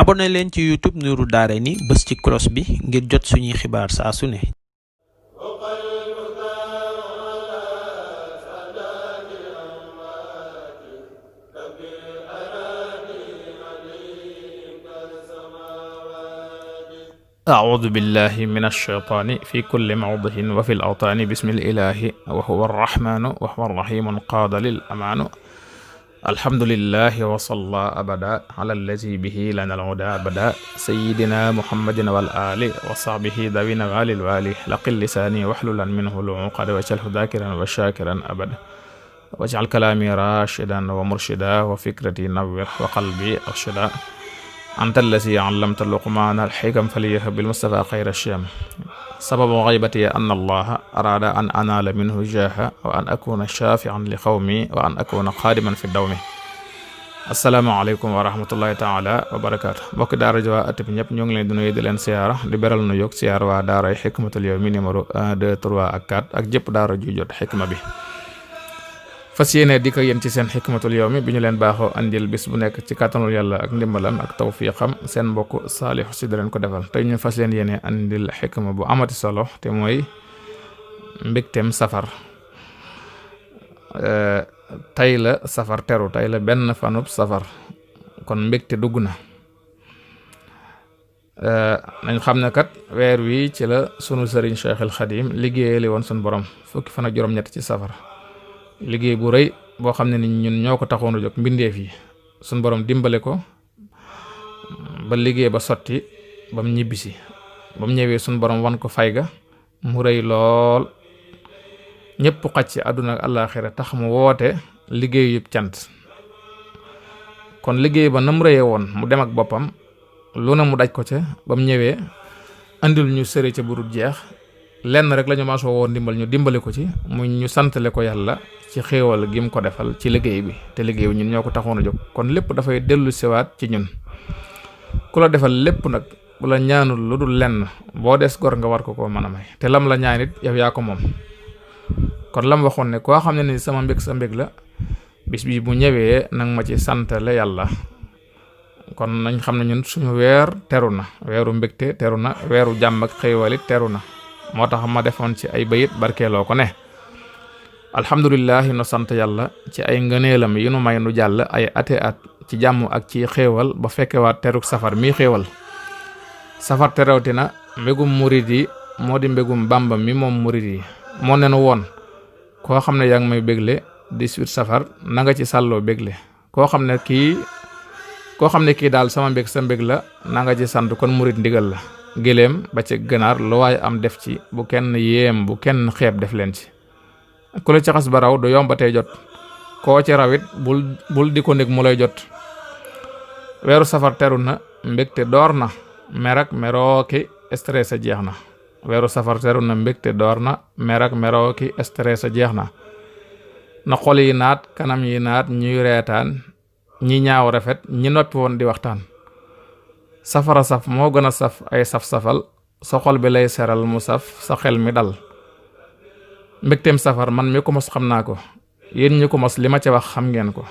abonné leen ci YouTube Nourou dareyni bës ci cloche bi ngir jot suñuy xibaar saa su ne. أعوذ بالله من الشيطان في كل موضع وفي الأوطان بسم الإله وهو الرحمن وهو الرحيم قاد للأمان الحمد لله وصلى أبدا على الذي به لنا الهدى أبدا سيدنا محمد والآل وصحبه ذوي النوال الوالي لقل لساني واحللا منه العقد واجعله ذاكرا وشاكرا أبدا واجعل كلامي راشدا ومرشدا وفكرتي نور وقلبي أرشدا أنت الذي علمت لقمان الحكم فليه بالمصطفى خير الشام سبب غيبتي أن الله أراد أن أنال منه جاها وأن أكون شافعا لقومي وأن أكون خادما في الدوم السلام عليكم ورحمة الله تعالى وبركاته mbokk daara ji waa at bi ñëpp ñoo ngi leen di nuyu di leen siyaara di beral nu yokk siyaar waa daaray Hikmatul Yawmi numéro 1 2 3 ak 4 ak jëpp daara ju jot xikma bi fas yéene di ko yéen ci seen Hikmatul Yawmi bi ñu leen baaxoo andil bis bu nekk ci kàttanul yàlla ak ndimbalam ak tawfiqam seen mbokk Saliou si da leen ko defal tey ñu fas leen yéene andil xikma bu amati solo te mooy mbëktém safar. Tey la safar teru, tey la benn fanub safar, kon mbégte dugg na. nañ xam ne kat weer wi ci la sunu sëriñ Cheikhul Xadim liggéeyali woon sunu borom fukki fan ak juróom-ñett ci safar, liggéey bu rëy boo xam ne ni ñun ñoo ko taxoon a jóg mbindeef yi sunu borom dimbale ko ba liggéey ba sotti ba mu ñibbisi ba mu ñëwee sunu borom wan ko fay ga mu rëy lool. ñëpp xaj ci àdduna ak àllaaxira tax mu woote liggéey yëpp cant. kon liggéey ba na mu rëyee woon mu dem ak boppam lu ne mu daj ko ca ba mu ñëwee andil ñu sëri ca burut jeex lenn rek la ñu maasoo woon ndimbal ñu dimbale ko ci mu ñu santale ko yàlla ci xéewal gi mu ko defal ci liggéey bi te liggéey bi ñun ñoo ko taxoon a jóg. kon lépp dafay dellu siwaat ci ñun. ku la defal lépp nag bu la ñaanul lu dul lenn boo des gor nga war ko koo mën a may te lam la ñaan it yow yaa ko moom. kon lam waxoon ne koo xam ne ni sama mbég sa mbég la bis bi bu ñëwee nag ma ci santale yàlla. kon nañ xam ne ñun suñu weer teru na, weeru mbégte teru na, weeru jàmm ak xéewalit teru na. moo tax ma defoon ci ay bayit barkeeloo ko ne alhamdulillahi nu sant yàlla ci ay ngëneelam yi nu may nu jàll ay ate at ci jàmm ak ci xéewal ba fekkewaat teruk safar mi xéewal. safar terawti na mbégum murit yi moo di mbégum Bàmba mi moom murit yi moo nenu woon koo xam ne yaa ngi may bégle 18 safar na nga ci sàlloo bégle koo xam ne kii daal sama mbég sa mbég la na nga ci sant kon murit ndigal la. géléem ba ci gënaar lu waaye am def ci bu kenn yéem bu kenn xeeb def leen ci. ku la ci xas ba raw du yombatee jot koo ci rawit bul di ko nekk mu lay jot. weeru safar teru na mbégte door na merak merooki stress a jeex na. weeru safar teru na mbégte door na merak merooki stress a jeex na. na xol yi naat kanam yi naat ñuy reetaan ñi ñaaw rafet ñi noppi woon di waxtaan. safara saf moo gën a saf ay saf-safal sa xol bi lay seral mu saf sa xel mi dal. mbégteem safar man mi ko mos xam naa ko yéen ñi ko mos li ma ci wax xam ngeen ko.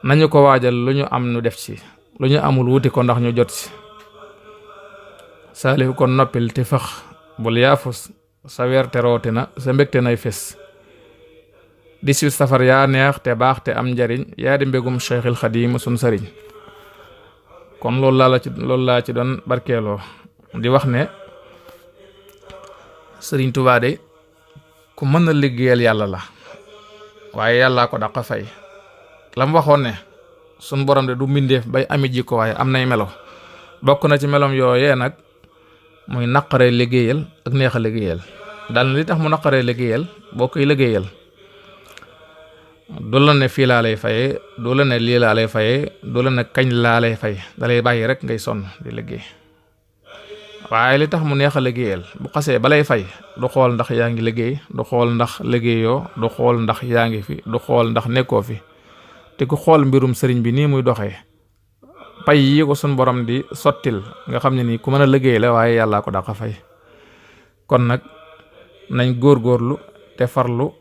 nañu ko waajal lu ñu am nu def ci lu ñu amul wuti ko ndax ñu jot ci. Saliou kon noppil ti fëx bul yaafus sa weer te rooti na sa mbégte nay fes. 18 safar yaa neex te baax te am njariñ yaa di mbégum Cheikhul Xadim sun sëriñ. kon loolu laa ci doon barkeeloo di wax ne sëriñ Tuubaa de ku mën a liggéeyal yàlla la waaye yàllaa ko daq fay. lam waxoon ne sun borom de du mbindeef bay ami jikko waaye am nay melo bokk na ci melom yooyee nag muy naqaree liggéeyal ak neex a liggéeyal. daal na li tax mu naqaree liggéeyal boo koy liggéeyal du la ne fii laa lay faye du la ne lii laa lay faye du la ne kañ laa lay fay dalay bàyyi rek ngay sonn di liggéey. waaye li tax mu neex a liggéeyal bu xasee balay fay du xool ndax yaa ngi liggéey du xool ndax liggéeyoo du xool ndax yaa ngi fi du xool ndax nekkoo fi. te ku xool mbirum sëriñ bi nii muy doxee pay yi ko sun borom di sottil nga xam ne nii ku mën a liggéey la waaye yàllaa ko daq fay. kon nag nañ góorgóorlu te farlu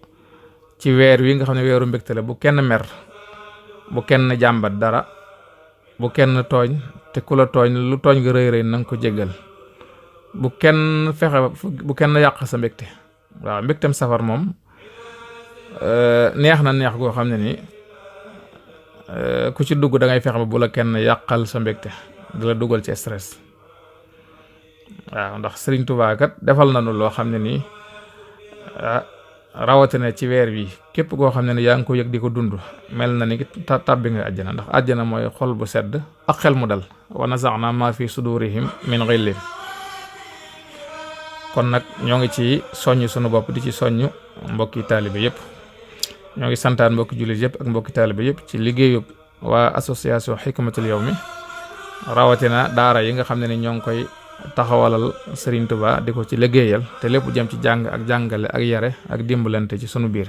ci weer wi nga xam ne weeru mbégte la bu kenn mer bu kenn jàmbat dara bu kenn tooñ te ku la tooñ lu tooñ nga rëy rëy na nga ko jéggal. bu kenn yàq sa mbégte. waaw mbégtem safar moom neex na neex goo xam ne ni ku ci dugg da ngay fexe ba bu la kenn yàqal sa mbégte di la dugal ci stress. waaw ndax Sëriñ Tuubaa kat defal nañu loo xam ne nii rawatina ci weer wi képp koo xam ne ni yaa ngi ko yëg di ko dund mel na ni tàbbi nga àjjana. ndax àjjana mooy xol bu sedd ak xel mu dal. wa nazaana ma fi sudurihim min ghillin. kon nag ñoo ngi ci soññ sunu bopp di ci soññ mbokki taalibe yëpp. ñoo ngi santaan mbokki jullit yëpp ak mbokki taalibe yëpp ci liggéeyub waa association Hikmatul Yawmi rawatina daara yi nga xam ne ni ñoo ngi koy taxawalal Serigne Touba di ko ci liggéeyal te lépp jëm ci jàng ak jàngale ak yare ak dimbalante ci sunu biir.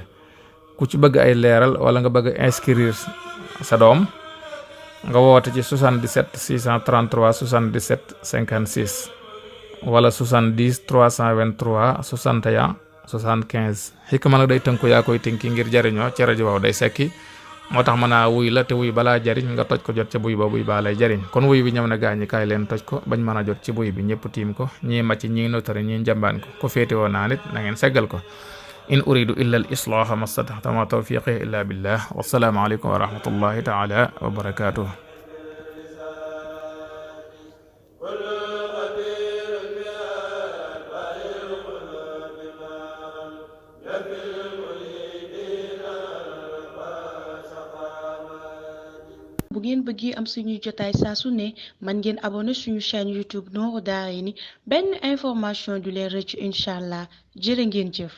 ku ci bëgg ay leeral wala nga bëgg inscrire sa doom nga woote ci 77 633 77 56 wala 70 323 61 75. Hikma nag day tënku yaa koy tënki ngir jariñoo ci rajo waaw day sekki moo tax mën a wuy la te wuy balaa jariñ nga toj ko jot ca buy ba buy baa lay jariñ. kon wuy bi ñëw na gaañi kaay leen toj ko bañ mën a jot ci buy bi ñëpp tiim ko ñii màcc ñii notari ñii njambaan ko féete woo naa nit na ngeen seggal ko. in uridu illa al islaaha mastataxta ma tawfiqi illa billah wassalaamu aleykum wa rahmatullahi taala wa barakatuh. bu ngeen bëggee am suñuy jotaay saa su ne man ngeen abonné suñu chaîne YouTube Nourou Dareyni benn information du leen rëcc incha allah jërë ngeen jëf.